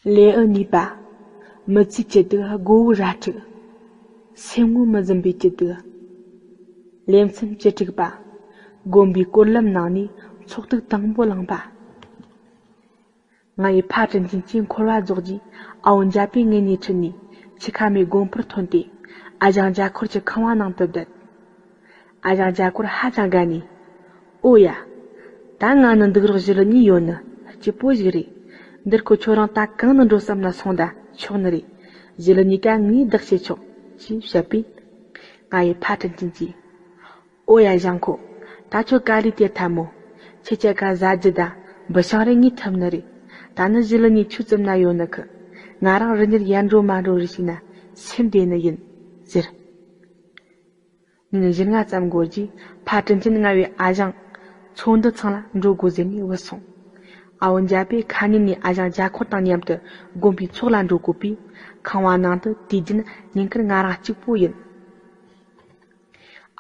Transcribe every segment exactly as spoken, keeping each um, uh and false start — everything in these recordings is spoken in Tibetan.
ལེའུ་གཉིས་པ། མི་ཚེའི་སྐྱིད་སྡུག་མགོ་བོའི་ར་ཕྲུག་སེམས་ངོ་མི་ཟིན་པའི་སྐྱིད་སྡུག་ལེ་ཚན་བཅུ་དྲུག་པ། དགོན་པའི་སྐོར་ལམ་ནང་ནས་ཚོགས་ཐུག་དང་པོ་བླངས་པ། ང་ཡི་ཕ་དྲིན་ཅན་གྱིས་འཁོར་བ་རྫོགས་རྗེས་ཨ་བོ་འཇའ་པའི་ངོས་ནས་ཁྲིད་ནས་ཆུ་ཁ་མའི་དགོན་པར་ཐོན་ཏེ། ཨ་ཞང་རྒྱ་འཁོར་གྱི་ཁང་བ་ནང་དུ་བསྡད། ཨ་ཞང་རྒྱ་འཁོར་ཧ་ཅང་དགའ་ནས། ཨོ་ཡ། ད་ང་ནི་འདུག་རོགས་ཞི་ལི་གཉིས་ཡོད་ནི་སྐྱིད་པོ་ཞིག་རེད། འདིར་ཁོ་ཁྱོད་རང་ད་གང་ནས་འགྲོ་བསམ་ན་སོང་ད་ཆོག་ནི་རེད། ཞི་ལི་གཉིས་ཀ་ངས་བདག་བྱེད་ཆོག་ཅེས་བཤད་པས། ང་ཡི་ཕ་དྲིན་ཅན་གྱིས། ཨོ་ཡ་ཞང་ཁོ། ད་ཁྱོད་ག་ལས་དེར་ཐལ་མོ། ཁྱེད་ཅག་ག་ཟ་རྒྱུ་དང་འབུ་ཤང་རེ་ངས་ཐུབ་ནི་རེད། ད་ནི་ཞི་ལི་གཉིས་ཆུ་ཙམ་ན་ཡོད་ནི་ཁི། ང་རང་རི་ཉིལ་ཡར་འགྲོ་མར་འགྲོ་རེ་བྱས་ན་སེམས་བདེ་ནི་ཡིན་ཟེར། ཉིན་བཞི་ལྔ་ཙམ་འགོར་རྗེས་ཕ་དྲིན་ཅན་ང་བའི་ཨ་ཞང་ཚོ་འདུ་ཚང་ལ་འགྲོ་དགོས་ཟེར་ནས་བུད་སོང་། ཨ་བོ་འཇའ་པས་ཁ་ཉིན་ནས་ཨ་ཞང་རྒྱ་འཁོར་དང་མཉམ་དུ་དགོན་པའི་ཚོགས་ལ་འགྲོ་དགོས་པས། ཁང་བ་ནང་དུ་དུས་རྒྱུན་ཉིན་དཀར་ང་རང་གཅིག་པུ་ཡིན།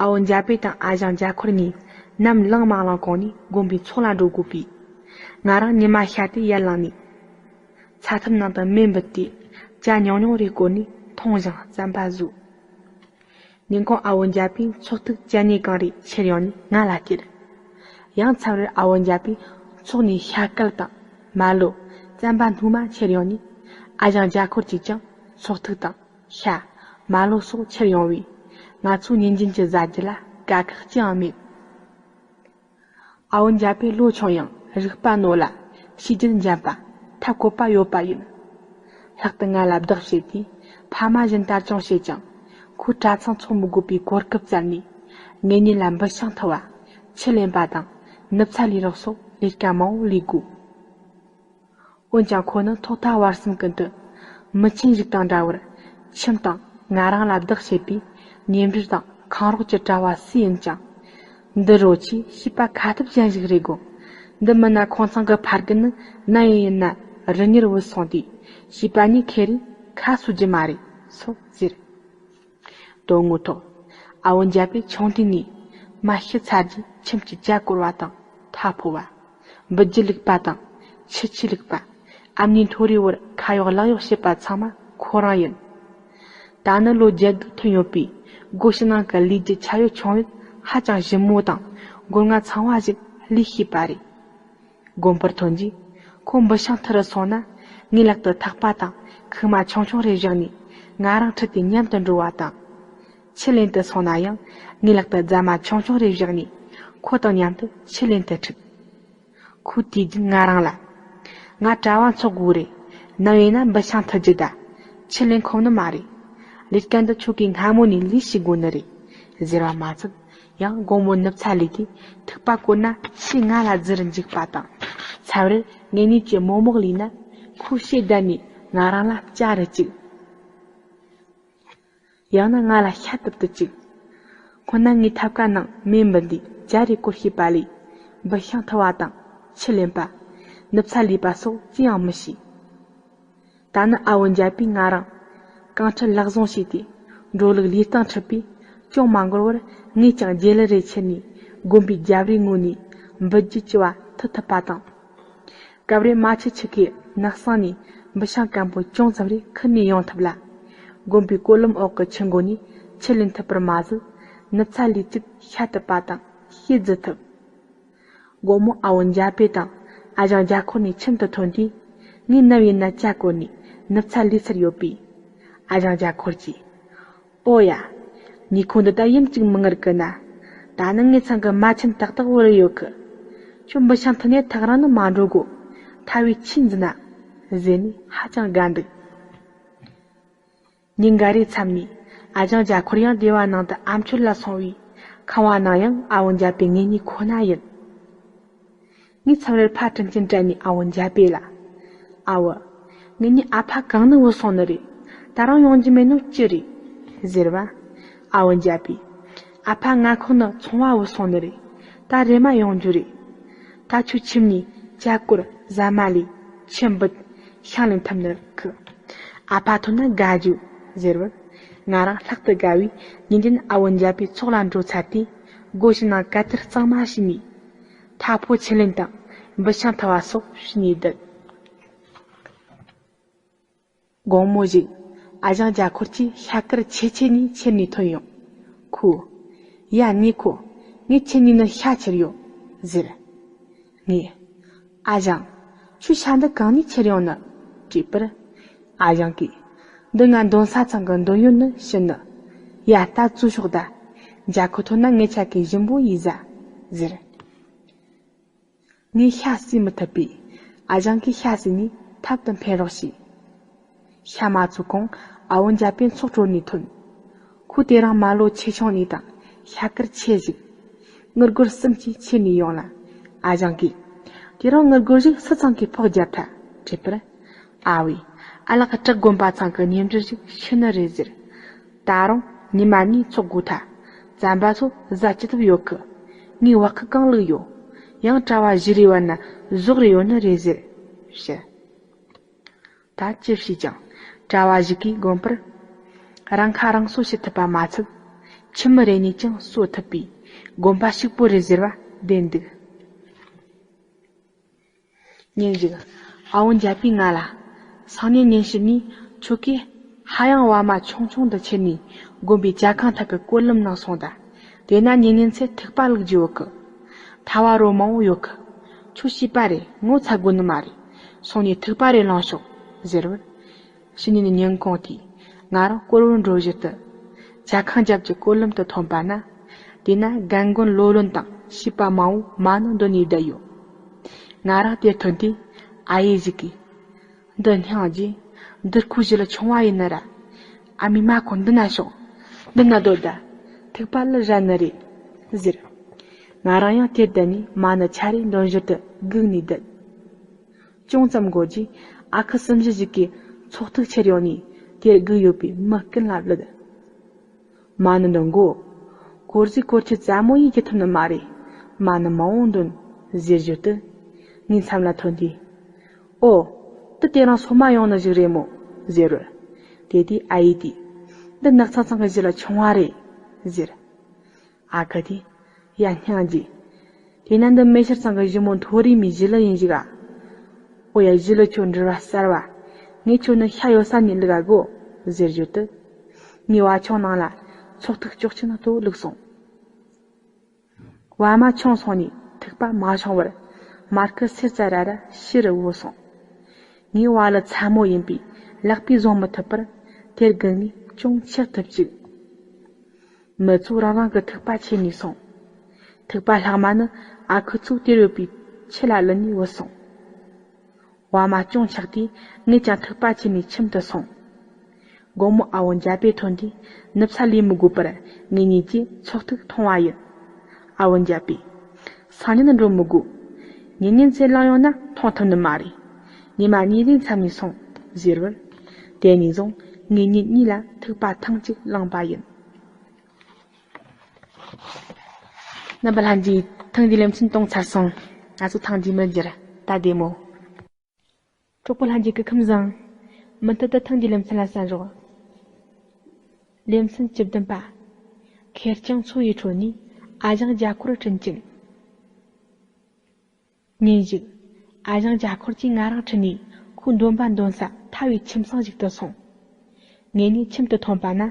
ཨ་བོ་འཇའ་པེ་དང་ཨ་ཞང་རྒྱ་འཁོར་གཉིས་ནམ་ལངས་མ་ལངས་གོང་ནས་དགོན་པའི་ཚོགས་ལ་འགྲོ་དགོས་པས། ང་རང་ཉི་མ་ཤར་ཏེ་ཡར་ལངས་ནས། ཚ་ཐབ་ནང་དུ་མེ་འབུད་དེ་ཇ་ཉུང་ཉུང་རེ་བསྐོལ་ནས་འཐུང་ཞིང་རྩམ་པ་ཟོས། ཉིན་གུང་ཨ་བོ་འཇའ་པེས་ཚོགས་ཐུག་ཇ་སྙེ་གང་རེ་ཁྱེར་ཡོང་ནས་ང་ལ་སྟེར། ཡང་མཚམས་རེར་ཨ་བོ་འཇའ་པེས་ཚོགས་ནས་ཤ་བཀལ་དང་མ་ལོ། རྩམ་པ་སྣུམ་མ་ཁྱེར་ཡོང་ནས། ཨ་ཞང་རྒྱ་འཁོར་གྱིས་ཀྱང་ཚོགས་ཐུག་དང་། ཤ། མ་ལོ་སོགས་ཁྱེར་ཡོང་བས། ང་ཚོ་ཉིན་རྒྱུན་གྱི་ཟ་རྒྱུ་ལ་དཀའ་ཁག་ཅི་ཡང་མེད། ཨ་བོ་འཇའ་པེ་ལོ་ཆུང་ཡང་རིག་པ་རྣོ་ལ་ཤེས་རྒྱུད་འཇམ་པ་ཐབས་བཀོད་པ་ཡོད་པ་ཡིན། ལྷག་ཏུ་ང་ལ་བདག་བྱེད་དུས་ཕ་མ་བཞིན་ལྟ་སྐྱོང་བྱེད་ཅིང་། ཁོས་གྲྭ་ཚང་ཚོགས་མི་དགོས་པའི་གོ་སྐབས་བཙལ་ནས། ངེད་གཉིས་ལ་འབུ་ཤང་འཐུ་བ། ཆུ་ལེན་པ་དང་ནུབ་ཚ་ལས་རོགས་སོགས་ལས་ཀ་མང་བོ་ལས་དགོས། འོན་ཀྱང་ཁོ་ནི་ཐོག་མཐའ་བར་གསུམ་ཀུན་ཏུ་མི་ཆེན་ཞིག་དང་འདྲ་བར་ཁྱིམ་དང་ང་རང་ལ་བདག་བྱེད་པས། ཉེ་འབྲེལ་དང་ཁང་རོགས་ཀྱི་གྲྭ་བ་སུ་ཡིན་ཀྱང་། འདི་རོ་ཆེས་བྱིས་པ་ཁ་ཐུབ་ཅན་ཞིག་རེད་དགོ། འདི་མིན་ན་ཁོང་ཚང་གི་ཕ་རྒན་ནི་ནམ་ཡིན་ཡིན་ན་རི་ཉིལ་བུད་སོང་དུས་བྱིས་པ་གཉིས་ཁེ་རེ་ཁ་གསོ་རྒྱུ་མ་རེད་སོགས་ཟེར། དོན་དངོས་ཐོག་ཨ་བོ་འཇའ་པེ་ཆུང་དུས་ནས་མ་ཤི་ཚར་རྗེས་ཁྱིམ་གྱི་ཇ་བསྐོལ་བ་དང་ཐལ་ཕོ་བ། འབུད་རྒྱུ་བླུགས་པ་དང་ཆུ་ཆུ་བླུགས་པ། ཨ་མྱེས་མཐོ་རིས་བར་ཁ་གཡོག་ལག་གཡོག་བྱེད་པ་ཚང་མ་ཁོ་རང་ཡིན། ད་ནི་ལོ་བརྒྱད་དུ་ཐོན་ཡོད་པས་སྒོ་ཕྱི་ནང་གི་ལས་རྒྱུ་ཆ་ཡོད་ཆུང་ཡོད་ཧ་ཅང་ཞིབ་མོ་དང་། མགོ་རྔ་ཚང་བ་ཞིག་ལས་ཤེས་པ་རེད། དགོན་པར་ཐོན་རྗེས་ཁོ་འབུ་ཤང་འཐུ་རུ་སོང་ན་ངའི་ལག་ཏུ་ཐག་པ་དང་ཁུག་མ་ཆུང་ཆུང་རེ་བཞག་ནས་ང་རང་ཁྲིད་དེ་མཉམ་དུ་འགྲོ་བ་དང་། ཆུ་ལེན་དུ་སོང་ན་ཡང་ངའི་ལག་ཏུ་རྫ་མ་ཆུང་ཆུང་རེ་བཞག་ནས་ཁོ་དང་མཉམ་དུ་ཆུ་ལེན་དུ་ཁྲིད། ཁོས་དུས་རྒྱུན་ང་རང་ལ། ང་གྲྭ་བ་འཚོགས་དགོས་རེད། ནམ་ཡིན་ན་འབུ་ཤང་འཐུ་རྒྱུ་ད། ཆུ་ལེན་ཁོམ་ནི་མ་རེད། ལས་ཀ་འདི་ཁྱོད་ཀྱིས་སྔ་མོ་ནས་ལས་ཤེས་དགོས་ནི་རེད། ཟེར་བ་མ་ཚད། ཡང་དགོང་མོ་ནུབ་ཚ་ལས་དུས་ཐིགས་པ་བསྐོར་ན་ཕྱིས་ང་ལ་རྫི་རུ་འཇུག་པ་དང་། མཚམས་རེར་ངེད་གཉིས་ཀྱི་མོག་མོག་ལུས་ན་ཁོས་ཕྱེད་བསྡད་ནས་ང་རང་ལ་བཅའ་རུ་བཅུག་ཡང་ན་ང་ལ་ཤ་གཏུབ་ཏུ་བཅུག་སྔོན་ན་ངས་ཐབ་ཀ་ནང་མེ་འབུད་དུས་ཇ་རེ་བསྐོལ་ཤེས་པ་ལས། འབུ་ཤང་འཐུ་བ་དང་ཆུ་ལེན་པ། ནུབ་ཚ་ལུས་པ་སོགས་ཅི་ཡང་མི་ཤེས། ད་ནི་ཨ་བོ་འཇའ་པས་ང་རང་གང་ཁྲིད་ལག་བཟུང་བྱས་ཏེ་འགྲོ་ལུགས་ལུས་སྟངས་ཁྲིད་པས། ཅུང་མ་འགོར་བར་ངས་ཀྱང་རྒྱལ་ལི་རེ་ཁྱེར་ནས་དགོན་པའི་རྒྱབ་རིའི་ངོས་ནས་འབུད་རྒྱུ་ལྕི་བ་འཐུ་ཐུབ་པ་དང་། སྐབས་རེ་མ་ཆུ་ཆུ་ཁའི་ནགས་གསེང་ནས་འབུ་ཤང་སྐམ་པོ་ཅུང་ཙམ་རེ་ཁུར་ནས་ཡོང་ཐུབ་ལ། དགོན་པའི་སྐོར་ལམ་འོག་གི་ཆུ་མགོ་ནས་ཆུ་ལེན་ཐུབ་པར་མ་ཟད། ནུབ་ཚ་ལུས་ཚིགས་ཤ་གཏུབ་པ་དང་ཤེད་རྫི་ཐུབ། དགོང་མོ་ཨ་བོ་འཇའ་པེ་དང་ཨ་ཞང་རྒྱ་འཁོར་ནས་ཁྱིམ་དུ་ཐོན་དུས། ངས་ནམ་ཡིན་ན་ཇ་བསྐོལ་ནས་ནུབ་ཚ་ལུས་ཚར་ཡོད་པས། ཨ་ཞང་རྒྱ་འཁོར་གྱིས། ཨོ་ཡ། ཉིན་གུང་འདི་ད་ཡུན་གཅིག་མི་ངར་གི་ན། ད་ནི་ངེད་ཚང་གི་མ་ཆེན་ཏག་ཏག་བོར་ཡོད་གི། ཁྱོད་འབུ་ཤང་འཐུ་ནས་ཐག་རིང་ནི་མ་འགྲོ་གོ། ཐ་བའི་ཆི་འཛི་ན། ཟེར་ནས་ཧ་ཅང་དགའ་འདུག་ཉིན་འགའ་རེའི་མཚམས་ནས་ཨ་ཞང་རྒྱ་འཁོར་ཡང་སྡེ་བ་ནང་དུ་ཨ་མཆོད་ལ་སོང་བས། ཁང་བ་ནང་ཡང་ཨ་བོ་འཇའ་པེ་ངེད་གཉིས་ཁོ་ན་ཡིན། ངས་མཚམས་རེར་ཕ་དྲིན་ཅན་དྲན་ནས་ཨ་བོ་འཇའ་པེ་ལ། ཨ་བོ། ངེད་གཉིས་ཨ་ཕ་གང་ནས་བུད་སོང་ནི་རེད། ད་རུང་ཡོང་རྒྱུ་མེད་ནོ་ཅི་རེད། ཟེར་བ། ཨ་བོ་འཇའ་པེས། ཨ་ཕ་མངའ་ཁོངས་ནས་ཚོང་བ་བུད་སོང་ནི་རེད། ད་རེམ་མ་ཡོང་རྒྱུ་རེད། ད་ཁྱོད་ཁྱིམ་ནས་ཇ་བསྐོལ་ཟ་མ་ལས་ཆུ་འབུད་ཤིང་ལེན་ཐུབ་ནི་གི། ཨ་ཕ་ཐོན་ན་དགའ་རྒྱུ་ཟེར་བར། ང་རང་ལྷག་ཏུ་དགའ་བས་ཉིན་རྒྱུན་ཨ་བོ་འཇའ་པེ་ཚོགས་ལ་འགྲོ་ཚར་དུས། སྒོ་ཕྱི་ནང་གད་བདར་གཙང་མ་བྱས་ནས། ཐ་ཕོ་ཆུ་ལེན་དང་འབུ་ཤང་འཐུ་བ་སོགས་བྱས་ནས་བསྡད། དགོང་མོ་ཞིག་ཨ་ཞང་རྒྱ་འཁོར་གྱིས་ཤ་དཀར་ཆེ་ཆེ་གཉིས་ཁྱེར་ནས་ཐོན་ཡོང་། ཁོས། ཡ་ནི་ཁོ། ངས་ཁྱེད་གཉིས་ནི་ཤ་ཁྱེར་ཡོད། ཟེར། ངས། ཨ་ཞང་། ཁྱོས་ཤ་འདི་གང་ནས་ཁྱེར་ཡོང་ནི། དྲིས་པར། ཨ་ཞང་གིས། འདི་ང་འདོན་ས་ཚང་གི་འདོན་ཡོད་ནི་ཕྱིན་ནི། ཡ་ད་ཚུར་ཤོག་ད། རྒྱ་འཁོར་ཐོན་ན་ངེད་ཆ་གི་ཞིམ་པོ་ཡིན་ཟ། ཟེར། ངས་ཤ་བཟས་མི་ཐུབ་པས། ཨ་ཞང་གིས་ཤ་བཟས་ནས་ཐབ་ཏུ་འཕེན་རོགས་བྱས། ཤ་མ་ཚོས་གོང་ཨ་བོ་འཇའ་པའི་ཚོགས་དྲོ་ནས་ཐོན། ཁོས་དེ་རིང་མ་ལོ་ཆེ་ཆུང་གཉིས་དང་ཤ་དཀར་ཆེ་ཞིག་། དངུལ་སྒོར་གསུམ་གྱིས་ཁྱེར་ནས་ཡོང་ལ། ཨ་ཞང་གིས། དེ་རིང་དངུལ་སྒོར་ཞིག་སུ་ཚང་གིས་ཕོགས་བརྒྱབ་ཐལ་དྲིས་པར། ཨ་བས། ཨ་ལགས་བྲག་དགོན་པ་ཚང་གི་ཉེ་འབྲེལ་ཞིག་ཤི་ནི་རེད་ཟེར། ད་རུང་ཉི་མ་གཉིས་འཚོགས་དགོས་ཐལ། རྩམ་པ་ཚོ་ཟ་ཅི་ཐུབ་ཡོད་གི། ངའི་བག་ཁུ་གང་བླུགས་ཡོད། ཡང་གྲྭ་བ་བཞི་རེ་བ་ན་ཟོག་རེ་ཡོད་ནི་རེད་ཟེར། ཞེས། ད་ཅི་བྱས་ཀྱང་གྲྭ་བ་ཞིག་གིས་དགོན་པར་རང་ཁ་རང་གསོ་བྱེད་ཐུབ་པ་མ་ཚད། ཁྱིམ་མི་རེ་གཉིས་ཀྱང་གསོ་ཐུབ་པའི་དགོན་པ་ཕྱུག་པོ་རེད་ཟེར་བ་བདེན་འདུག་ཉིན་ཞིག་ཨ་བོ་འཇའ་པས་ང་ལ། སང་ཉིན་ཉིན་ཕྱེད་ནས་ཁྱོད་ཀྱིས་ཧ་ཡང་བ་མ་ཆུང་ཆུང་འདི་ཁྱེར་ནས་དགོན་པའི་ཇ་ཁང་ཐད་ཀྱི་སྐོར་ལམ་ནང་སོང་ད། དེ་ན་ཉིན་ཉིན་ཚེ་ཐིགས་པ་བླུགས་རྒྱུ་ཡོད་གི། ཐལ་བ་རོ་མང་བོ་ཡོད་གི། ཁྱོད་ཤེས་པ་རེད། ངོ་ཚ་དགོས་ནི་མ་རེད། སོང་ནས་ཐིགས་པ་རེ་བླངས་ཤོག་ཟེར་བར། ཕྱི་ཉིན་ཉིན་གུང་དེ་ང་རང་སྐོར་བར་འགྲོ་བཞིན་དུ། ཇ་ཁང་རྒྱབ་ཀྱི་སྐོར་ལམ་དུ་ཐོན་པ་ན། དེ་ན་རྒན་རྒོན་ལོ་ལོན་དང་བྱིས་པ་མང་བོ་མ་ཎི་འདོན་ནས་བསྡད་ཡོད། ང་རང་དེར་ཐོན་དུས་ཨ་ཡེ་ཞིག་གིས། འདི་སྙིང་རྗེ། འདི་ཁོའི་ཞི་ལུ་ཆུང་བ་ཡིན་ནི་ར། ཨ་མའི་མ་ཁོ་འདི་ན་ཤོག་འདི་ན་སྡོད་ད། ཐིགས་པ་བླུགས་རན་ནི་རེད། ཟེར། ང་རང་ཡང་དེར་བསྡད་ནས་མ་ཎི་ཆ་རེ་འདོན་བཞིན་དུ་སྒུག་ནས་བསྡད། ཅུང་ཙམ་འགོར་རྗེས་ཨ་ཁུ་གསུམ་བཞི་ཞིག་གིས་ཚོགས་ཐིག་ཁྱེར་ཡོང་ནས་དེར་སྒུག་ཡོད་པའི་མི་ཀུན་ལ་བླུད། མ་ཎི་འདོན་དགོས། སྐོར་ཟིག་སྐོར་ཆུ་ཙམ་མོ་ཡིས་རྒྱུ་ཐུབ་ནི་མ་རེད། མ་ཎི་མང་བོ་འདོན། ཟེར་བཞིན་དུ། ངའི་མཚམས་ལ་ཐོན་དུས། ཨོ། འདི་དེ་རིང་སོ་མ་ཡོང་ནི་ཞིག་རེད་མོ། ཟེར་བར། དེ་དུས་ཨ་ཡེ་དེས། འདི་ནགས་ཚང་ཚང་གི་ཞི་ལུ་ཆུང་བ་རེད། ཟེར། ཨ་ཁུ་དེས། ཡ་སྙིང་རྗེ། དེས་ན་འདི་མེ་ཤར་ཚང་གི་ཞི་མོ་མཐོ་རིས་མའི་ཞི་ལུ་ཡིན་ཞིག་ཨ། ཨོ་ཡ་ཞི་ལུ་ཁྱོད་འགྲུལ་བ་གསར་བ། ངས་ཁྱོད་ནི་ཤ་ཡོད་ས་ནས་བླུག་ག་དགོས། ཟེར་བཞིན་དུ། ངའི་བ་ཆུང་ནང་ལ་ཚོགས་ཐིག་ལྕོག་ཆེན་ལྟ་བུ་བླུགས་སོང་། བ་མ་ཆུང་སོང་ནས་ཐིགས་པ་མ་བྱུང་བར་མར་ཁུ་སེར་ཙ་ར་ར་ཕྱི་རུ་བུད་སོང་། ངའི་བ་ལི་ཚ་མོ་ཡིན་པས་ལག་པས་བཟུང་མི་ཐུབ་པར་དེར་སྒུག་ནས་ཅུང་ཆག་ཐུབ་ཅིག་མི་ཚོ་རང་རང་གི་ཐིགས་པ་ཁྱེར་ནས་སོང་། ཐིགས་པ་ལྷག་མ་ནི་ཨ་ཁུ་ཚོ་དེར་ཡོད་པའི་ཁྱི་ལ་བླུད་ནས་བུད་སོང་། བ་མ་ཅུང་ཆག་དུས་ངས་ཀྱང་ཐིགས་པ་ཁྱེར་ནས་ཁྱིམ་དུ་སོང་། དགོང་མོ་ཨ་བོ་འཇའ་པེ་ཐོན་དུས་ནུབ་ས་ལས་མི་དགོས་པར་ངེད་གཉིས་ཀྱིས་ཚོགས་ཐིག་མཐོང་བ་ཡིན། ཨ་བོ་འཇའ་པེས། སང་ཉིན་འགྲོ་མི་དགོས། ཉིན་ཉིན་ཚེ་ལངས་ཡོང་ན་མཐོང་ཐུབ་ནི་མ་རེད། ཉི་མ་གཉིས་རེའི་མཚམས་ནས་སོང་ཟེར་བར། དེ་ནས་བཟུང་ངེད་གཉིས་གཉིས་ལ་ཐིགས་པ་ཐེངས་གཅིག་བླངས་པ་ཡིན། རྣམ་པ་ལྷན་རྒྱས། ཐེངས་འདིའི་ལེ་ཚན་གཏོང་ཚར་སོང་། ང་ཚོ་ཐེངས་རྗེས་མར་མཇལ། ད་བདེ་མོ། གྲོགས་པོ་ལྷན་རྒྱས་སྐུ་ཁམས་བཟང་། མུ་མཐུད་དུ་ཐེངས་འདིའི་ལེ་ཚན་ལ་གསན་རོགས། ལེ་ཚན་བཅུ་བདུན་པ། ཁེར་རྐྱང་འཚོ་བའི་ཁྲོད་ནས་ཨ་ཞང་རྒྱ་འཁོར་དྲིན་ཅན། ཉིན་ཞིག་ཨ་ཞང་རྒྱ་འཁོར་གྱིས་ང་རང་ཁྲིད་ནས་ཁོའི་འདོན་པ་འདོན་ས་ཐལ་བའི་ཁྱིམ་ཚང་ཞིག་ཏུ་སོང་། ངེད་གཉིས་ཁྱིམ་དུ་ཐོན་པ་ན་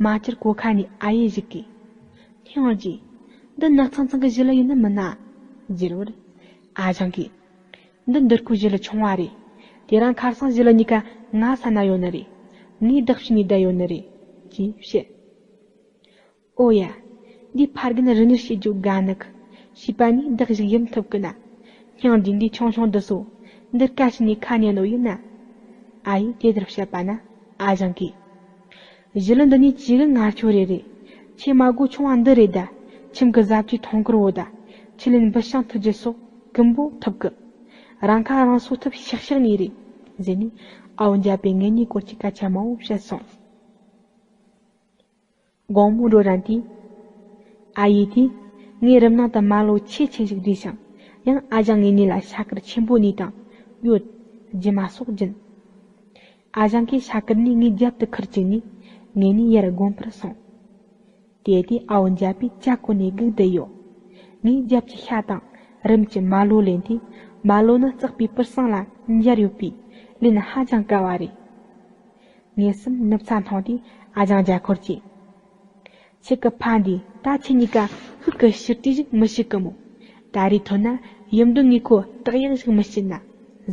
མ་གྱུར་སྒོ་ཁ་ནས་ཨ་ཡེ་ཞིག་གིས། སྙིང་རྗེ། འདི་ནགས་ཚང་ཚང་གི་ཞི་ལུ་ཡིན་ནི་མིན་ན། ཟེར་བར། ཨ་ཞང་གིས། འདི་འདི་ཁོའི་ཞི་ལུ་ཆུང་བ་རེད། དེ་རིང་ཁ་སང་ཞི་ལུ་གཉིས་ཀ་ང་ས་ན་ཡོད་ནི་རེད། ངས་བདག་བྱས་ནས་བསྡད་ཡོད་ནི་རེད། ཅེས་བཤད། ཨོ་ཡ། འདིའི་ཕ་རྒན་རི་ནས་བྱེད་རྒྱུ་དགའ་ནི་གི། བྱིས་པ་ནས་བདག་ཞིག་ཡིན་ཐུབ་གི་ན། སྙིང་རྗེ། འདི་ཆུང་ཆུང་འདི་ཚོ་འདིར་ཀ་བྱས་ནས་ཁ་ཉན་ནོ་ཡིན་ན། ཨ་ཡེས་དེ་ལྟར་བཤད་པ་ན་ཨ་ཞང་གིས། ཞི་ལུ་འདི་ནས་ཅི་གི་ངར་ཁྱོད་རེ་རེ། ཁྱེད་མ་སྒོ་ཆུང་བ་འདི་རེད་ད། ཁྱིམ་གི་བཟའ་བཅའི་ཐོང་གུར་བོ་ད། ཁྱི་ལེན་འབུ་སྲང་ཐུག་རྒྱུ་སོགས་ཀུན་པོ་ཐུབ་གི། རང་ཁ་རང་གསོ་ཐུབ་ཤག་ཤག་ནི་རེད། ཟེར་ནས་ཨ་བོ་འཇའ་པེས་ངེད་གཉིས་སྐོར་གྱི་སྐད་ཆ་མང་བོ་བཤད་སོང་། དགོང་མོ་འགྲོ་རན་དུས། ཨ་ཡེ་དེས་ངའི་རུམ་ནང་དུ་མ་ལོ་ཆེ་ཆེ་ཞིག་བསྡུས་ཤིང་ཡང་ཨ་ཞང་ངེད་གཉིས་ལ་ཤ་དཀར་ཆེན་པོ་གཉིས་དང་ཡོད། རྒྱུ་མ་སོགས་སྦྱིན། ཨ་ཞང་གིས་ཤ་དཀར་གཉིས་ངའི་རྒྱབ་ཏུ་ཁུར་བཅུག་ནས་ངེད་གཉིས་ཡར་དགོན་པར་སོང་། དེ་དུས་ཨ་བོ་འཇའ་པེས་ཇ་བསྐོལ་ནས་སྒུག་བསྡད་ཡོད། ངས་རྒྱབ་ཀྱི་ཤ་དང་རུམ་གྱི་མ་ལོ་ལེན་དུས་མ་ལོ་ནི་བཙག་པའི་པུར་སང་ལ་འབྱར་ཡོད་པས་ལེན་ཧ་ཅང་དཀའ་བ་རེད། ངེད་གསུམ་ནུབ་ཚ་མཐོང་དུས་ཨ་ཅང་རྒྱ་འཁོར་གྱིས། ཁྱེད་ཀྱི་ཕ་འདིས་ད་ཁྱེད་གཉིས་ཀ་ཤུགས་ཀྱི་ཕྱིར་དུས་ཞིག་མི་ཤེས་ཀི་མོ། ད་རེས་ཐོན་ན་ཡུམ་འདི་ངས་ཁོ་རྟགས་ཡག་ཞིག་མི་བྱེད་ན།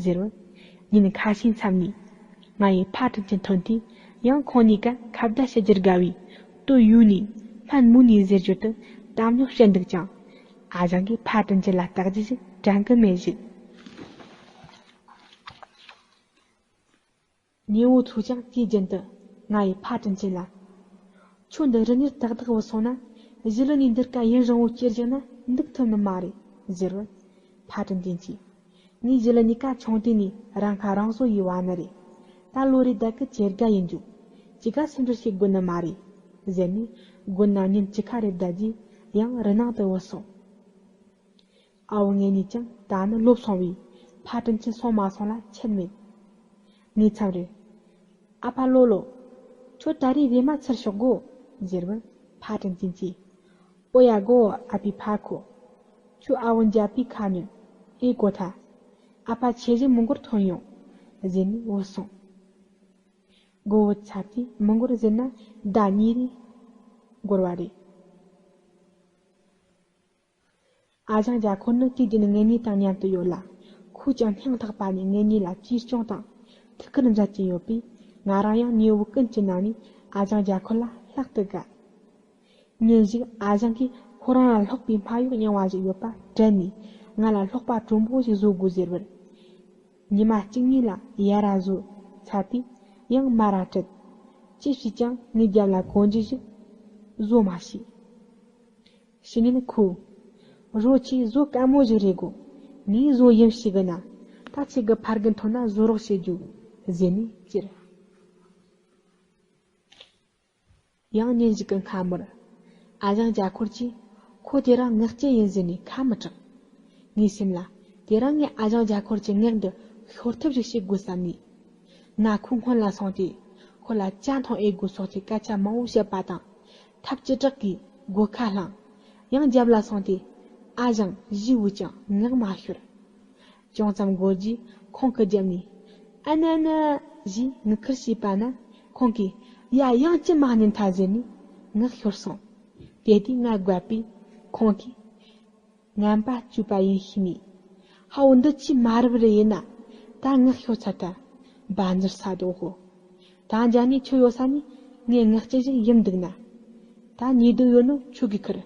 ཟེར་བར། ཉིན་ཁ་ཤས་མཚམས་ནས། ང་ཡི་ཕ་དྲིན་ཆེན་ཐོན་དུས་ཡང་ཁོང་གཉིས་ཀ་ཁ་བརྡ་བྱེད་རྒྱུར་དགའ་བའི། དོ་ཡུ་ནི། སྨན་མུ་ནི་ཟེར་རྒྱུ་དུ་གཏམ་རྙོག་བཤད་འདུག་ཀྱང་། ཨ་ཅང་གིས་ཕ་དྲིན་ཆེན་ལ་བརྟག་རྒྱུ་ཞིག་དྲན་གི་མེད་ཞིག་ཉེ་བོ་ཚོས་ཀྱང་དུས་རྒྱུན་དུ་ང་ཡི་ཕ་དྲིན་ཆེན་ལ། ཁྱོད་འདི་རི་ཉིལ་ཏག་ཏག་བུད་སོང་ན། གཞི་ལི་ནས་འདིར་ཀ་ཡུན་རིང་བོ་སྐྱེལ་བཞག་ན་འདུག་ཐུབ་ནི་མ་རེད་ཟེར་བར། ཕ་དྲིན་ཆེན་གྱིས། ངའི་གཞི་ལི་ནས་ཀ་ཆུང་དུས་ནས་རང་ཁ་རང་གསོ་ཡི་བ་ནི་རེད། ད་ལོ་རེ་ད་གི་ཇེ་དགའ་ཡིན་རྒྱུ། ཅི་ག་སུ་འདྲ་བྱེད་དགོས་ནི་མ་རེད་ཟེར་ནས། དགོན་ན་ཉིན་གཅིག་ཁ་རེ་བསྡད་རྗེས་ཡང་རི་ནང་དུ་བུད་སོང་། ཨ་བུ་ངེད་གཉིས་ཀྱང་ད་ནི་ལོབས་སོང་བས་ཕ་དྲིན་ཆེན་སོང་མ་སོང་ལ་ཁྱད་མེད། ངས་མཚམས་རེར། ཨ་ཕ་ལོ་ལོ། ཁྱོད་ད་རེས་རེམ་མ་ཚུར་ཤོག་གོ། ཟེར་བར་ཕ་དྲིན་ཆེན་གྱིས། ཨོ་ཡ་གོ། ཨ་ཕའི་ཕ་ཁོ། ཁྱོད་ཨ་བུ་འཇའ་པའི་ཁ་ཉོན། ཨེ་གོ་ཐལ། ཨ་ཕ་ཆེ་བཞི་མི་འགོར་ཐོན་ཡོང་། ཟེར་ནས་བུད་སོང་། སྒོ་བུད་ཚར་དུས་མི་འགོར་ཟེར་ན་ཟླ་གཉིས་རེ་འགོར་བ་རེད། ཨ་ཞང་རྒྱ་འཁོར་ནི་དུས་རྒྱུན་ངེད་གཉིས་དང་མཉམ་དུ་ཡོད་ལ། ཁོས་ཀྱང་སྙིང་ཐག་པ་ནས་ངེད་གཉིས་ལ་གཅེས་སྐྱོང་དང་ཐུགས་ཁུར་མཛད་ཀྱིན་ཡོད་པས། ང་རང་ཡང་ཉེ་བོ་ཀུན་གྱི་ནང་ནས་ཨ་ཞང་རྒྱ་འཁོར་ལ་ལྷག་ཏུ་དགའ། ཉིན་ཞིག་ཨ་ཞང་གིས་ཁོ་རང་ལ་སློག་པའི་སྨྲ་གཡོག་རྙིང་བ་ཞིག་ཡོད་པ་དྲན་ནས། ང་ལ་སློག་པ་དྲོན་པོ་ཞིག་བཟོ་དགོས་ཟེར་བར། ཉི་མ་གཅིག་གཉིས་ལ་ཡར་ར་བཟོས་ཚར་དུས་ཡང་མར་ར་བྲིས། ཅི་བྱས་ཀྱང་ངའི་རྒྱབ་ལ་གོན་རྒྱུ་ཞིག་བཟོ་མ་ཤེས། ཕྱི་ཉིན་ཁོས། རོ་ཆེ་བཟོ་དཀའ་མོ་ཞིག་རེད་གོ། ངས་བཟོ་ཡིན་ཞིག་གི་ན། ད་ཁྱེད་ཀྱི་ཕ་རྒན་ཐོན་ན་བཟོ་རོགས་བྱེད་རྒྱུ། ཟེར་ནས་ཅེར། ཡང་ཉིན་ཞིག་གི་སྔ་མོར། ཨ་ཞང་རྒྱ་འཁོར་གྱིས། ཁོ་དེ་རིང་ངག་ཅན་ཡིན་ཟེར་ནས་ཁ་མི་གྲགས། ངའི་སེམས་ལ། དེ་རིང་ངས་ཨ་ཞང་རྒྱ་འཁོར་གྱི་ངག་འདི་ཤོར་ཐབས་ཤིག་བྱེད་དགོས་བསམ་ནས། ང་ཁོའི་སྔོན་ལ་སོང་སྟེ། ཁོ་ལ་ཇ་འཐུང་ཨེ་དགོས་སོགས་ཀྱི་སྐད་ཆ་མང་བོ་བཤད་པ་དང་། ཐབས་ཅི་དྲག་གིས་སྒོ་ཁ་བསླངས། ཡང་རྒྱབ་ལ་སོང་སྟེ། ཨ་ཞང་ཞེས་བོས་ཀྱང་ངག་མ་ཤོར། ཅུང་ཙམ་འགོར་རྗེས་ཁོང་གི་རྒྱབ་ནས། ཨ་ན་ན། ཞེས་ངུ་ཁུར་བྱས་པ་ན། ཁོང་གིས། ཡ། ཡང་ཅི་མ་ཉན་ཐལ་ཟེར་ནས་ངག་ཤོར་སོང་། དེ་དུས་ང་རྒོད་པས་ཁོང་གིས། ངན་པ་སྤྱོད་པ་ཡིན་ཤེས་ནས། ཧ་འོ། འདི་ཅི་མ་རབས་རེ་ཡིན་ན། ད་ངག་ཤོར་ཚར་ཐལ། བ་འཛིར་ས་དོ་ཧོ། ད་འཇའ་ནས་ཁྱོད་ཡོད་ས་ནས་ངས་ངག་ཅན་ཞིག་ཡིན་འདུག་ན། ད་ཉེས་སྡུག་ཡོད་ནོ་ཁྱོད་ཀྱིས་ཁུར།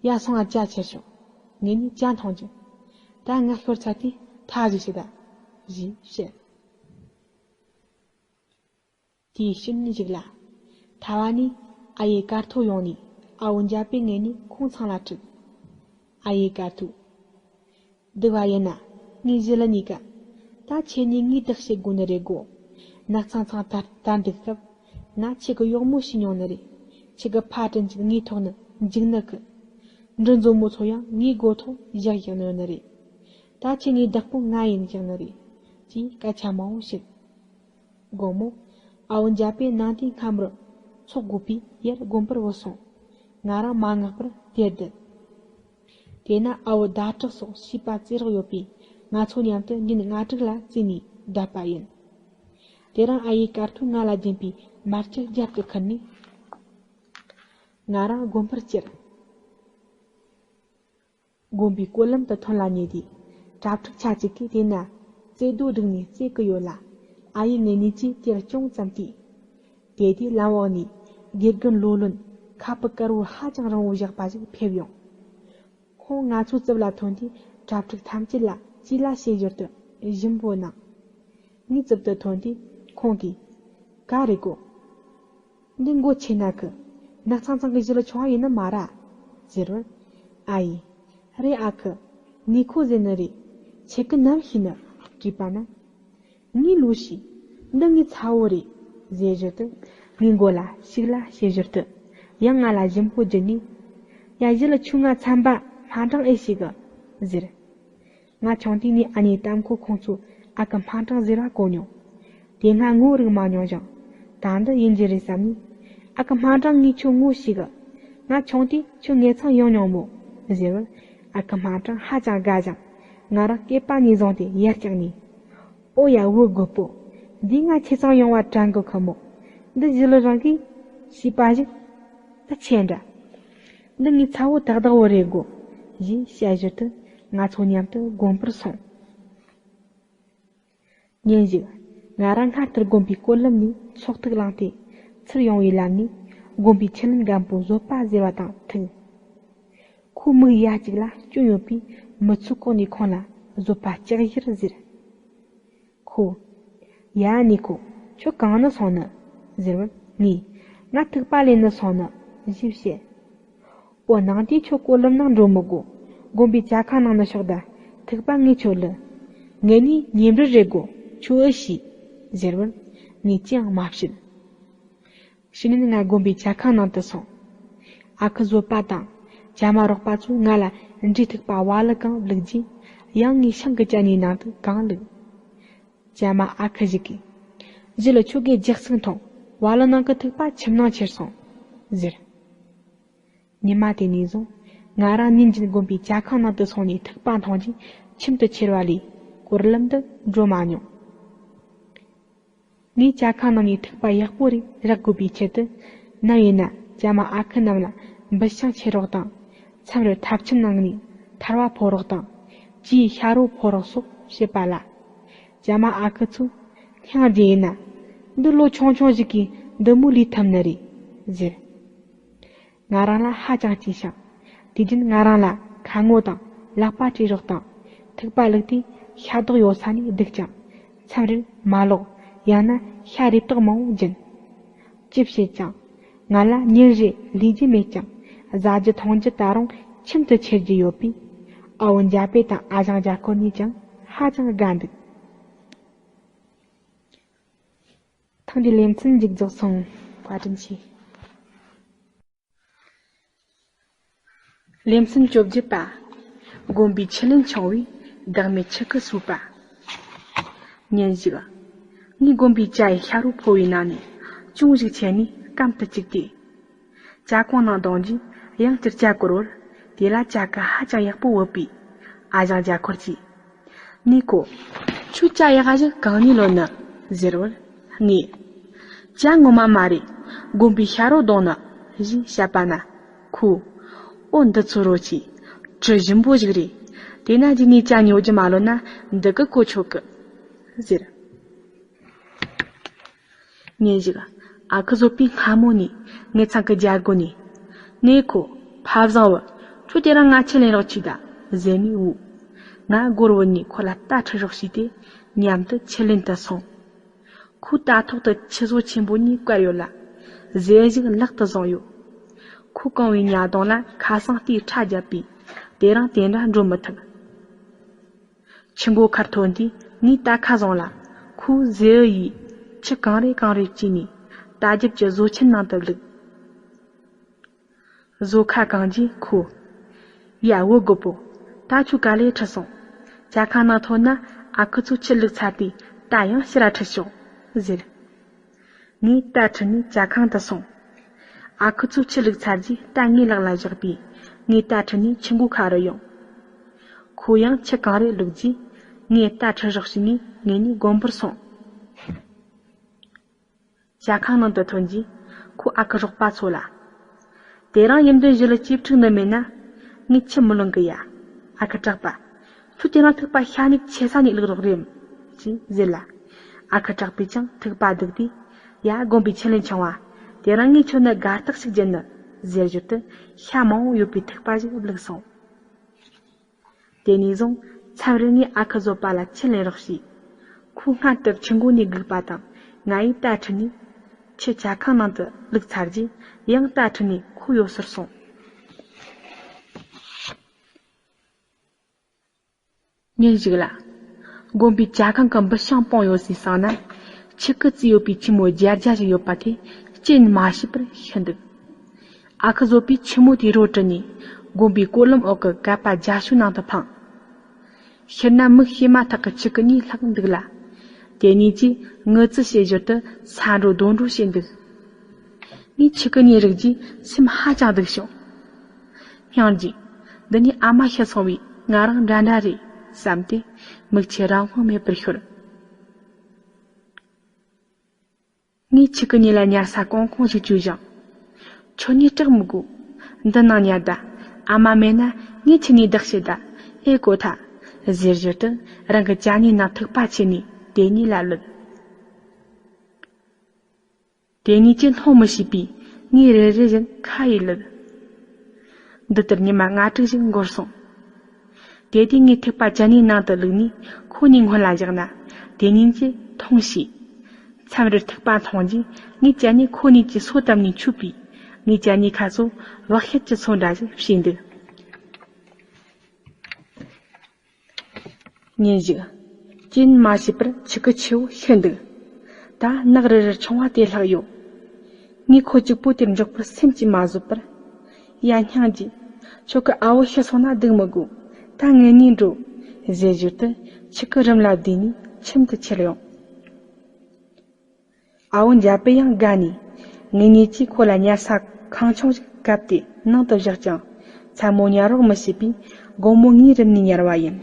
ཡ། སོང་ང་ཇ་ཁྱེར་ཤོག་ངེད་གཉིས་ཇ་འཐུང་རྒྱུ། ད་ངག་ཤོར་ཚར་དུས་ཐག་ཞིག་བྱེད་ད། ཞེས་བཤད། དེའི་ཕྱི་ཉིན་ཞིག་ལ། ཐ་བ་ནས་ཨ་ཡེ་དཀར་ཐོ་ཡོང་ནས་ཨ་བོ་འཇའ་པས་ངེད་གཉིས་ཁོང་ཚང་ལ་ཁྲིད། ཨ་ཡེ་དཀར་ཐོ། འདི་བ་ཡིན་ན་ངའི་གཞི་ལ་ནི་ཀ། ད་ཁྱེད་གཉིས་ངའི་བདག་བྱེད་དགོས་ནི་རེད་གོ། ནགས་ཚང་ཚང་དར་དར་འདུག་སྐབས་ང་ཁྱེད་ཀྱི་གཡོག་མོ་བྱས་མྱོང་ནི་རེད། ཁྱེད་ཀྱི་ཕ་དྲིན་གྱིས་ངའི་ཐོག་ནས་འཇིགས་ནི་ཀི། འབྲུ་མཛོ་མོ་ཚོ་ཡང་ངའི་སྒོ་ཐོག་བཞག་བཞག་ནི་ཡོད་ནི་རེད། ད་ཁྱེད་གཉིས་བདག་པོ་ང་ཡིན་བཞག་ནི་རེད། ཅེས་སྐད་ཆ་མང་བོ་བཤད། དགོང་མོ། ཨ་བོ་འཇའ་པས་ནང་དུ་སྔ་མོར་ཚོགས་དགོས་པས་ཡར་དགོན་པར་བུད་སོང་། ང་རང་མ་ངག་པར་དེར་བསྡད། དེ་ན་ཨ་བོ་ཟླ་གྲགས་སོགས་བྱིས་པ་རྩེ་རོགས་ཡོད་པས་ང་ཚོ་མཉམ་དུ་ཉིན་ལྔ་དྲུག་ལ་རྩིས་ནས་བསྡད་པ་ཡིན། དེ་རིང་ཨ་ཡེ་དཀར་ཐོས་ང་ལ་སྦྱིན་པའི་མར་ཁྱི་རྒྱབ་ཏུ་ཁུར་ནས་ང་རང་དགོན་པར་བསྐྱལ། དགོན་པའི་སྐོར་ལམ་དུ་ཐོན་ལ་ཉེ་དུས། གྲྭ་ཕྲུག་ཆ་གཅིག་གིས་དེ་ན་རྩེ་རྡོ་བསྒྲིགས་ནས་རྩེ་གི་ཡོད་ལ། ཨ་ཡེ་ངེད་གཉིས་ཀྱིས་དེར་ཅུང་ཙམ་བལྟས། དེ་དུས་ལམ་འོག་ནས་དགེ་རྒན་ལོ་ལོན་ཁ་སྤུ་དཀར་བོ་ཧ་ཅང་རིང་བོ་བཞག་པ་ཞིག་ཕེབས་ཡོང་། ཁོང་ང་ཚོའི་རྩིབ་ལ་ཐོན་དུས་གྲྭ་ཕྲུག་ཐམས་ཅད་ལ་ཅི་ལ་བྱེད་ཞོར་དུ་ཞིམ་པོ་གནང་། ངའི་རྩིབ་ཏུ་ཐོན་དུས་ཁོང་གིས། ག་རེ་གོ། འདི་མགོ་ཆེ་ན་གི། ནགས་ཚང་ཚང་གི་གཞི་ལ་ཆུང་བ་ཡིན་ནི་མ་ར། ཟེར་བར། ཨ་ཡེ། རེད་ཨ་ཁུ། ངས་ཁོ་ཟེར་ནི་རེད། ཁྱེད་ཀྱིས་ནམ་ཤེས་ནི། དྲིས་པ་ན། ངས་ལོས་ཤེས། འདི་ངའི་ཚ་བོ་རེད། ཟེར་ཞོར་དུ། ངའི་མགོ་ལ་ཞིག་ལ་བྱེད་ཞོར་དུ། ཡང་ང་ལ་ཞིམ་པོ་བརྒྱུད་ནས། ཡ། གཞི་ལ་ཆུང་ང་ཚན་པ་སྨ་འབྲིང་ཨེ་ཤེས་གི། ཟེར། ང་ཆུང་དུས་ནས་ཨ་ནེ་ལྟམ་ཁོ་ཁོང་ཚོས་ཨ་ཁུ་སྨ་འབྲིང་ཟེར་བ་གོ་མྱོང་། དེ་སྔ་ངོ་རིག་མ་མྱོང་ཞིང་། ད་འདི་ཡིན་རྒྱུ་རེད་བསམ་ནས། ཨ་ཁུ་སྨ་འབྲིང་ངས་ཁྱོད་ངོ་ཤེས་གི། ང་ཆུང་དུས་ཁྱོད་ངེད་ཚང་ཡོང་མྱོང་མོད། ཟེར་བར། ཨ་ཁུ་སྨ་འབྲིང་ཧ་ཅང་དགའ་ཞིང་། ང་རང་སྐེད་པ་ནས་བཟུང་སྟེ་ཡར་བཀྱགས་ནས། ཨོ་ཡ་བུ་རྒོད་པོ། འདིས་ང་ཁྱེད་ཚང་ཡོང་བ་དྲན་གི་ཁུ་མོ། འདི་ཞི་ལུ་རང་གིས་ཤེས་པ་ཞིག་ད་ཆེ་འདྲ། འདི་ངའི་ཚ་བོ་ཏག་ཏག་བོ་རེད་གོ། ཞེས་བཤད་ཞོར་དུ་ང་ཚོ་མཉམ་དུ་དགོན་པར་སོང་། ཉིན་ཞིག་ང་རང་སྔར་ལྟར་དགོན་པའི་སྐོར་ལམ་ནས་ཚོགས་ཐིག་བླངས་ཏེ། ཚུར་ཡོང་བའི་ལམ་ནས་དགོན་པའི་ཆུ་ལེན་རྒན་པོ་བཟོད་པ་ཟེར་བ་དང་ཐུག་ཁོ་མིག་ཡ་གཅིག་ལ་སྐྱོན་ཡོད་པས། མི་ཚོགས་གོང་ནས་ཁོང་ལ་བཟོད་པ་ལྕགས་བཞར་ཟེར། ཁོ། ཡ་ནི་ཁོ། ཁྱོད་གང་ནས་སོང་ནི། ཟེར་བར་ངས། ང་ཐིགས་པ་ལེན་ནས་སོང་ནི། ཞེས་བཤད། འོ་ནང་དེ་ཁྱོད་སྐོར་ལམ་ནང་འགྲོ་མི་དགོ། དགོན་པའི་ཇ་ཁང་ནང་ནས་ཤོག་ད། ཐིགས་པ་ངས་ཁྱོད་ལ། ངས་ནི་ཉེ་འབྲེལ་རེད་གོ། ཁྱོད་ཨེ་ཤེས། ཟེར་བར་ངས་ཅི་ཡང་མ་བཤད། ཕྱི་ཉིན་ང་དགོན་པའི་ཇ་ཁང་ནང་དུ་སོང་། ཨ་ཁུ་བཟོད་པ་དང་ཇ་མ་རོགས་པ་ཚོས་ང་ལ་འབྲས་ཐིགས་པ་བ་ལི་གང་བླུགས་རྗེས། ཡང་ངའི་ཤིང་གི་ཅ་ནའི་ནང་དུ་གང་བླུགས། ཇ་མ་ཨ་ཁུ་ཞིག་གིས། ཞི་ལུ་ཁྱོད་ཀྱིས་ལྗགས་ཚིག་འཐུང་། བ་ལི་ནང་གི་ཐིགས་པ་ཁྱིམ་ནང་ཁྱེར་སོང་། ཟེར། ཉི་མ་དེ་ནས་བཟུང་ང་རང་ཉིན་རྒྱུན་དགོན་པའི་ཇ་ཁང་ནང་དུ་སོང་ནས་ཐིགས་པ་འཐུང་རྗེས་ཁྱིམ་དུ་ཁྱེར་བ་ལས་སྐོར་ལམ་དུ་འགྲོ་མ་མྱོང་། ངས་ཇ་ཁང་ནང་ནས་ཐིགས་པ་ཡག་པོ་རེ་རག་དགོས་པའི་ཆེད་དུ། ནམ་ཡིན་ན་ཇ་མ་ཨ་ཁུ་རྣམས་ལ་འབུད་ཤིང་ཁྱེར་རོགས་དང་། མཚམས་རེར་ཐབ་ཆམ་ནང་ནས་ཐལ་བ་ཕོ་རོགས་དང་། ཅིའི་ཤ་རོ་ཕོ་རོགས་སོགས་བྱེད་པ་ལ། ཇ་མ་ཨ་ཁུ་ཚོས་སྙིང་རྗེ་ཡིན་ན། འདི་ལོ་ཆུང་ཆུང་ཞིག་གིས་འདི་མོ་ལས་ཐུབ་ནི་རེད། ཟེར། ང་རང་ལ་ཧ་ཅང་སྐྱིད་ཤིང་། དུས་རྒྱུན་ང་རང་ལ་ཁ་ངོ་དང་ལག་པ་བྲེག་རོགས་དང་། ཐིགས་པ་བླུགས་ཏེ་ཤ་རྡོག་ཡོད་ས་ནས་སྡུག་ཅིང་། མཚམས་རེར་མ་ལོག་ཡང་ན་ཤ་རེ་ཏོག་མང་བོ་སྦྱིན། ཅི་བྱེད་ཀྱང་། ང་ལ་ཉིན་རེ་ལས་རྒྱུ་མེད་ཀྱང་། བཟའ་རྒྱུ་འཐུང་རྒྱུ་ད་རུང་ཁྱིམ་དུ་ཁྱེར་རྒྱུ་ཡོད་པས། ཨ་བོ་འཇའ་པེ་དང་ཨ་ཞང་འཇའ་འཁོར་གཉིས་ཀྱང་ཧ་ཅང་དགའ་འདུག་ཐེངས་འདིའི་ལེ་ཚན་མཇུག་རྫོགས་སོང་། བཀའ་དྲིན་ཆེ། ལེ་ཚན་བཅོ་བརྒྱད་པ། དགོན་པའི་ཆུ་ལེན་ཆུང་བས་བདག་མེད་ཆུ་ཁུ་ཟོས་པ། ཉིན་ཞིག་ངས་དགོན་པའི་ཇ་ཡི་ཤ་རོ་ཕོ་བའི་ནང་ནས་ཅུང་ཞིག་ཁྱེར་ནས་སྐམ་དུ་བཅུག་སྟེ། ཇ་གང་ནང་བཏང་རྗེས་ཡང་བསྐྱར་ཇ་བསྐོལ་བར། དེ་ལ་ཇ་ཁུ་ཧ་ཅང་ཡག་པོ་བབས་པས། ཨ་ཞང་འཇའ་འཁོར་གྱིས། ནུ་ཁོ། ཁྱོད་ཇ་ཡག་ག་ཞིག་གང་ནས་ལོན་ནི། ཟེར་བར། ངས། ཇ་ངོ་མ་མ་རེད། དགོན་པའི་ཤ་རོ་བཏུང་ནི། ཞེས་བཤད་པ་ན། ཁོས། ཨོ་འདི་ཚོ་རོ་ཆེ། དྲི་ཞིམ་པོ་ཞིག་རེད། དེ་ན་རྗེས་ནས་ཇ་ཉོ་རྒྱུ་མ་ལོན་ན་འདི་གི་གོ་ཆོད་གི། ཟེར། ཉིན་ཞིག་ཨ་ཁུ་བཟོད་པས་སྔ་མོ་ནས་ངེད་ཚང་གི་རྒྱ་སྒོ་ནས། ནུ་ཁོ། ཕ་བཟང་བུ། ཁྱོད་དེ་རིང་ང་ཆུ་ལེན་རོགས་བྱོས་ད། ཟེར་ནས་འབོད། ང་སྒོར་བུད་ནས་ཁོ་ལ་རྟ་ཁྲིད་རོགས་བྱས་ཏེ་མཉམ་དུ་ཆུ་ལེན་དུ་སོང་། ཁོའི་རྟ་ཐོག་ཏུ་ཆུ་བཟོ་ཆེན་པོ་གཉིས་བསྐོར་ཡོད་ལ། གཟེར་ཞིག་ལག་ཏུ་བཟུང་ཡོད། ཁོ་རྐང་བའི་ཉ་གདོང་ལ་ཁ་སང་རྟའི་ཁྲ་བརྒྱབ་པས་དེ་རིང་དེ་འདྲ་འགྲོ་མི་ཐུབ། ཆུ་མགོ་ཁར་ཐོན་དུས་ངས་རྟ་ཁ་བཟུང་ལ། ཁོས་གཟེར་ཡིས་ཆུ་གང་རེ་གང་རེ་བཀྱིས་ནས་རྟ་རྒྱབ་ཀྱི་བཟོ་ཆེན་ནང་དུ་བླུགས། བཟོ་ཁ་གང་རྗེས་ཁོས། ཡ་བུ་རྒོད་པོ། ད་ཁྱོད་ག་ལེ་ཁྲིད་སོང་། ཇ་ཁང་ནང་ཐོན་ན་ཨ་ཁུ་ཚོས་ཆུ་བླུགས་ཚར་དུས་རྟ་ཡང་ཕྱིར་ར་ཁྲིད་ཤོག་ཟེར། ངས་རྟ་ཁྲིད་ནས་ཇ་ཁང་དུ་སོང་། ཨ་ཁུ་ཚོས་ཆུ་བླུགས་ཚར་རྗེས་རྟ་ངའི་ལག་ལ་བཞག་པས་ངས་རྟ་ཁྲིད་ནས་ཆུ་མགོ་ཁ་རུ་ཡོང་། ཁོ་ཡང་ཆུ་གང་རེ་བླུགས་རྗེས་ངས་རྟ་ཁྲིད་རོགས་བྱས་ནས་ངེད་གཉིས་དགོན་པར་སོང་། ཇ་ཁང་ནང་དུ་ཐོན་རྗེས་ཁོས་ཨ་ཁུ་རོགས་པ་ཚོ་ལ། དེ་རིང་ཡུམ་དུ་བཞི་ལ་གཅེས་ཕྲུག་ནི་མེད་ན། ངས་ཆུ་མི་ལོན་གི་ཡ། ཨ་ཁུ་གྲགས་པ། ཁྱོད་དེ་རིང་ཐིགས་པ་ཤ་ནུབ་ཆེ་ས་ནས་བླུགས་རོགས་རེམ། ཅེས་ཟེར་ལ། ཨ་ཁུ་གྲགས་པས་ཀྱང་ཐིགས་པ་བདུགས་ཏེ། ཡ་དགོན་པའི་ཆུ་ལེན་ཆུང་བ། དེ་རིང་ངས་ཁྱོད་ནི་དགའ་རྟགས་ཤིག་བྱིན་ནི། ཟེར་ཞོར་དུ་ཤ་མང་བོ་ཡོད་པའི་ཐིགས་པ་ཞིག་བླུགས་སོང་། དེ་ནས་བཟུང་མཚམས་རེར་ངས་ཨ་ཁུ་བཟོད་པ་ལ་ཆུ་ལེན་རོགས་བྱས། ཁོས་སྔར་ལྟར་ཆུ་མགོ་ནས་སྒུག་པ་དང་ང་ཡིས་རྟ་ཁྲིད་ནས་ཆུ་ཇ་ཁང་ནང་དུ་བླུགས་ཚར་རྗེས་ཡང་རྟ་ཁྲིད་ནས་ཁོ་ཡོད་སར་སོང་། ཉིན་ཞིག་ལ། དགོན་པའི་ཇ་ཁང་གི་འབུད་ཤིང་སྤུངས་ཡོད་སའི་སྲང་ན། ཆུ་ཁུ་བརྩིས་ཡོད་པའི་ཆུ་མོ་རྒྱ་རྒྱ་ཞིག་ཡོད་པ་དེ་རྐྱེན་མ་ཤེས་པར་ཤི་འདུག་ཨ་ཁུ་བཟོད་པས་ཆུ་མོ་དེའི་རོ་དྲུད་ནས་དགོན་པའི་སྐོར་ལམ་འོག་གི་ཀ་པ་རྒྱ་ཤོད་ནང་དུ་འཕངས། ཤུལ་ན་མིག་ཤེས་མ་ཐག་གི་ཆུ་ཁུ་གཉིས་ལྷག་འདུག་ལ། དེ་གཉིས་ཀྱིས་ངུ་རྩི་བྱེད་ཞོར་དུ་ས་འགྲོ་རྡོ་འགྲོ་བྱེད་འདུག་ངས་ཆུ་ཁུ་གཉིས་རིག་རྗེས་སེམས་ཧ་ཅང་སྡུག་བྱུང་། སྙིང་རྗེ། འདི་ནི་ཨ་མ་ཤི་སོང་བས་ང་རང་འདྲ་འདྲ་རེད་བསམ་སྟེ་མིག་ཆུ་རང་དབང་མེད་པར་ཤོར། ངས་ཁྱེད་ཀྱི་གཉིད་ལ་ཉལ་ས་གང་གང་ཞིག་བཅོས་བཞག་ཁྱོད་གཉིད་སྐྲག་མི་དགོས། འདི་ནང་ཉལ་ད། ཨ་མ་མེད་ན་ངས་ཁྱེད་གཉིས་བདག་བྱེད་ད། ཨེ་གོ་ཐལ། ཟེར་ཞོར་དུ་རང་གི་ཅ་ནེའི་ནང་ཐིགས་པ་ཁྱེར་ནས་དེ་གཉིས་ལ་གློད། དེ་གཉིས་ཀྱིས་སྣང་མི་ཤེས་པས་ངས་རེ་རེ་བཞིན་ཁ་ཡིས་གློད། འདི་ལྟར་ཉི་མ་ལྔ་དྲུག་ཞིག་འགོར་སོང་། དེ་དུས་ངས་ཐིགས་པ་ཅ་ནེའི་ནང་དུ་བླུགས་ནས་ཁོ་གཉིས་སྔོན་ལ་བཞག་ན་དེ་གཉིས་ཀྱིས་འཐུང་ཤེས། མཚམས་རེར་ཐིགས་པ་འཐུང་རྗེས་ངའི་ཅ་ནེ་ཁོ་གཉིས་ཀྱིས་སོ་བཏབ་ནས་མཆོད་པས་ངའི་ཅ་ནེའི་ཁ་སོ་བག་ཤེད་ཀྱི་སོ་འདྲ་ཞིག་བྱས་འདུག་ཉིན་ཞིག་རྐྱེན་མ་ཤེས་པར་ཁྱི་གི་ཆུ་བོ་ཤི་འདུག་ད་ནག་རིལ་རིལ་ཆུང་བ་དེ་ལྷག་ཡོད། ངས་ཁོ་གཅིག་པོ་དེར་འཇོག་པར་སེམས་ཀྱིས་མ་བཟོད་པར། ཡ་སྙིང་རྗེ། ཁྱོད་ཀྱི་ཨ་བོ་ཤི་སོང་ན་སྡུག་མི་དགོས། ད་ངེད་གཉིས་འགྲོ། ཟེར་ཞོར་དུ་ཁྱི་གི་རུམ་ལ་བསྡུས་ནས་ཁྱིམ་དུ་ཁྱེར་ཡོང་། ཨ་བོ་འཇའ་པེ་ཡང་དགའ་ནས། ངེད་གཉིས་ཀྱིས་ཁོ་ལ་ཉལ་ས་ཁང་ཆུང་ཞིག་བཀབ་སྟེ་ནང་དུ་བཞག་ཀྱང་། མཚན་མོ་ཉལ་རོགས་མི་བྱེད་པས་དགོང་མོ་ངའི་རུམ་ནས་ཉལ་བ་ཡིན།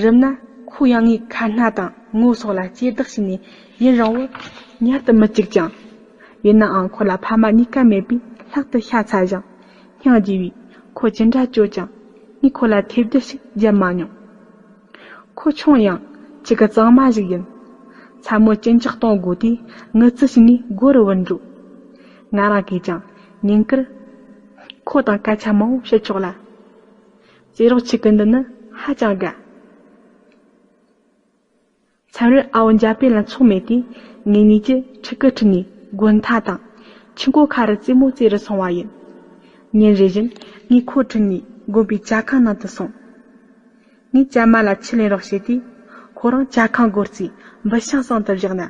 རུམ་ན་ཁོ་ཡང་ངའི་ཁ་སྣ་དང་ངོ་སོགས་ལ་ལྕེ་ལྡག་བྱས་ནས་ཡུན་རིང་བོར་ཉལ་དུ་མི་བཅུག་ཀྱང་། ཡིན་ནའང་ཁོ་ལ་ཕ་མ་གཉིས་ཀ་མེད་པས་ལྷག་ཏུ་ཤ་ཚ་ཞིང་སྙིང་རྗེ་བས་ཁོ་ཅི་འདྲ་བསྐྱོད་ཀྱང་ངས་ཁོ་ལ་ཐེབས་རྡུལ་ཞིག་བརྒྱབ་མ་མྱོང་། ཁོ་ཆུང་ཡང་ཁྱི་གི་གཙང་མ་ཞིག་ཡིན། མཚན་མོ་གཅིན་སྐྱག་གཏོང་དགོས་དུས་ངུ་རྩིས་བྱས་ནས་སྒོ་རུ་བུད་འགྲོ། ང་རང་གིས་ཀྱང་ཉིན་དཀར་ཁོ་དང་སྐད་ཆ་མང་བོ་བཤད་ཆོག་ལ། རྩེ་རོགས་ཁྱི་གི་འདི་ནི་ཧ་ཅང་དགའ། མཚམས་རེར་ཨ་བོ་འཇའ་པེ་ལ་ཚོགས་མེད་དུས་ངེད་གཉིས་ཀྱིས་ཕྲུ་གུ་ཁྲིད་ནས་དགོན་མཐའ་དང་ཆུ་འགོ་ཁ་རུ་རྩེད་མོ་རྩེ་རུ་སོང་བ་ཡིན། ཉིན་རེ་བཞིན་ངས་ཁོ་ཁྲིད་ནས་དགོན་པའི་ཇ་ཁང་ནང་དུ་སོང་། ངས་ཇ་མ་ལ་ཆུ་ལེན་རོགས་བྱས་དུས་ཁོ་རང་ཇ་ཁང་སྒོ་རྩིས་འབུད་ཤིང་ཟིན་དུ་བཞག་ན་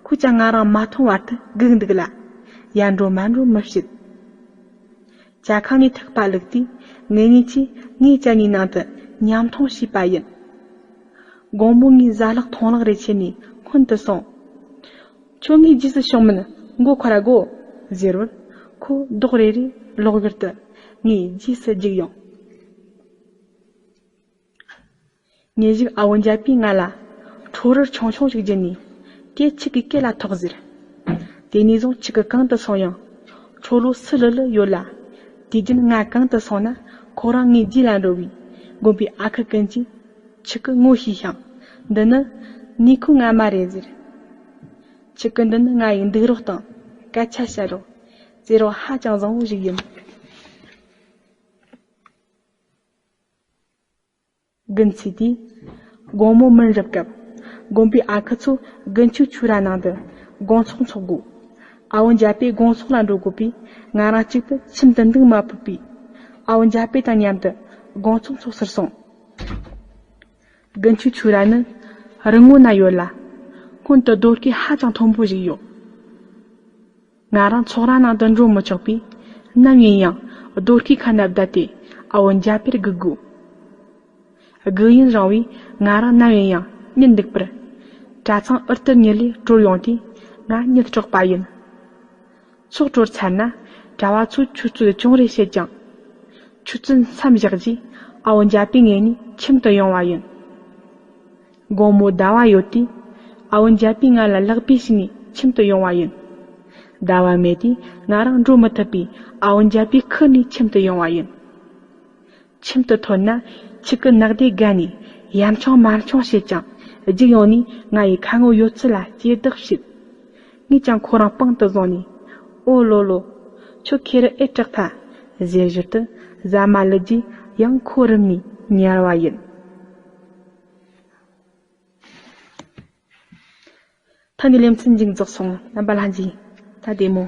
ཁོས་ཀྱང་ང་རང་མ་མཐོང་བར་དུ་སྒུག་འདུག་ལ། ཡར་འགྲོ་མར་འགྲོ་མི་བྱེད། ཇ་ཁང་ནས་ཐིགས་པ་བླུགས་དུས་ངེད་གཉིས་ཀྱིས་ངའི་ཇ་ནེའི་ནང་དུ་ཉམས་འཐུང་བྱས་པ་ཡིན། དགོང་མོ་ངས་ཟ་ལག་འཐུང་ལག་རེ་ཁྱེར་ནས་སྔོན་དུ་སོང་། ཁྱོད་ངའི་རྗེས་སུ་ཤོག་མིན་མགོ་འཁོར་ར་དགོ། ཟེར་བར་ཁོས་རྡོག་རེ་རེ་ལོག་གེར་དུ་ངའི་རྗེས་སུ་རྒྱུགས་ཡོང་། ཉིན་ཞིག་ཨ་བོ་འཇའ་པས་ང་ལ་ཁྲོ་རུལ་ཆུང་ཆུང་ཞིག་བརྒྱུད་ནས། དེ་ཁྱི་གི་སྐེ་ལ་ཐོགས་ཟེར། དེ་ནས་བཟུང་ཁྱི་གི་གང་དུ་སོང་ཡང་ཁྲོ་ལོ་སི་ལི་ལི་ཡོད་ལ། དུས་རྒྱུན་ང་གང་དུ་སོང་ན་ཁོ་རང་ངའི་རྗེས་ལ་འགྲོ་བས་དགོན་པའི་ཨ་ཁུ་ཀུན་གྱིས་ཁྱི་གི་ངོ་ཤེས་ཤིང་། འདི་ནི་ནུས་ཁུངས་ངན་མ་རེད་ཟེར། ཁྱི་གི་འདི་ནི་ང་ཡི་འདུག་རོགས་དང་སྐད་ཆ་བཤད་རོགས། རྩེད་རོགས་ཧ་ཅང་བཟང་བོ་ཞིག་ཡིན། དགུན་ཚེས་དུས། དགོང་མོ་མུན་རུབ་སྐབས། དགོན་པའི་ཨ་ཁུ་ཚོ་དགུན་ཆོས་ཆོས་ར་ནང་དུ་དགོང་ཚོགས་འཚོགས་དགོས། ཨ་བོ་འཇའ་པས་དགོང་ཚོགས་ལ་འགྲོ་དགོས་པས་ང་རང་གཅིག་པུ་ཁྱིམ་དུ་འདུག་མ་ཕོད་པས། ཨ་བོ་འཇའ་པེ་དང་མཉམ་དུ་དགོང་ཚོགས་འཚོགས་སར་སོང་། དགུན་ཆོས་ཆོས་ར་ནི་རི་ངོ་ན་ཡོད་ལ། སྔོན་དུ་རྡོ་སྐས་ཧ་ཅང་མཐོན་པོ་ཞིག་ཡོད། ང་རང་ཚོགས་ར་ནང་དུ་འགྲོ་མི་ཆོག་པས་ནམ་ཡིན་ཡང་རྡོ་སྐས་ཁ་ན་བསྡད་དེ་ཨ་བོ་འཇའ་པེར་སྒུག་དགོས། སྒུག་ཡུན་རིང་བས་ང་རང་ནམ་ཡིན་ཡང་གཉིད་འདུག་པར། གྲྭ་ཚང་ཨུར་ཏུ་གཉིད་ལས་དཀྲོལ་ཡོང་དུས་ང་གཉིད་དཀྲོགས་པ་ཡིན། ཚོགས་གྲོལ་ཚར་ན་གྲྭ་བ་ཚོས་ཆོས་ཚུལ་ཅུང་རེ་བཤད་ཀྱང་། ཆོས་ཚུལ་མཚམས་བཞག་རྗེས་ཨ་བོ་འཇའ་པེ་ངེད་གཉིས་ཁྱིམ་དུ་ཡོང་བ་ཡིན། དགོང་མོ་ཟླ་བ་ཡོད་དུས། ཨ་བོ་འཇའ་པེས་ང་ལ་ལག་པས་བྱིན་ནས་ཁྱིམ་དུ་ཡོང་བ་ཡིན། ཟླ་བ་མེད་དུས་ང་རང་འགྲོ་མི་ཐུབ་པས་ཨ་བོ་འཇའ་པེས་ཁུར་ནས་ཁྱིམ་དུ་ཡོང་བ་ཡིན། ཁྱིམ་དུ་ཐོན་ན་ཁྱི་གི་ནག་དེ་དགའ་ནས་ཡར་མཆོང་མར་མཆོང་བྱེད་ཀྱང་རྒྱུགས་ཡོང་ནས་ང་ཡི་ཁ་ངོ་ཡོད་ཚད་ལ་ལྕེ་ལྡག་བྱེད། ངས་ཀྱང་ཁོ་རང་པང་དུ་བཟུང་ནས། ཨོ་ལོ་ལོ། ཁྱོད་ཁེ་རུ་ཨེ་སྐྲག་ཐལ། ཟེར་ཞོར་དུ་ཟ་མ་ལུད་རྗེས་ཡང་ཁོ་རུམ་ནས་ཉལ་བ་ཡིན། ཐ་ནི་ལེ་ཚན་མཇུག་རྫོགས་སོང་། རྣམ་པ་ལྷན་རྒྱས། ད་བདེ་མོ།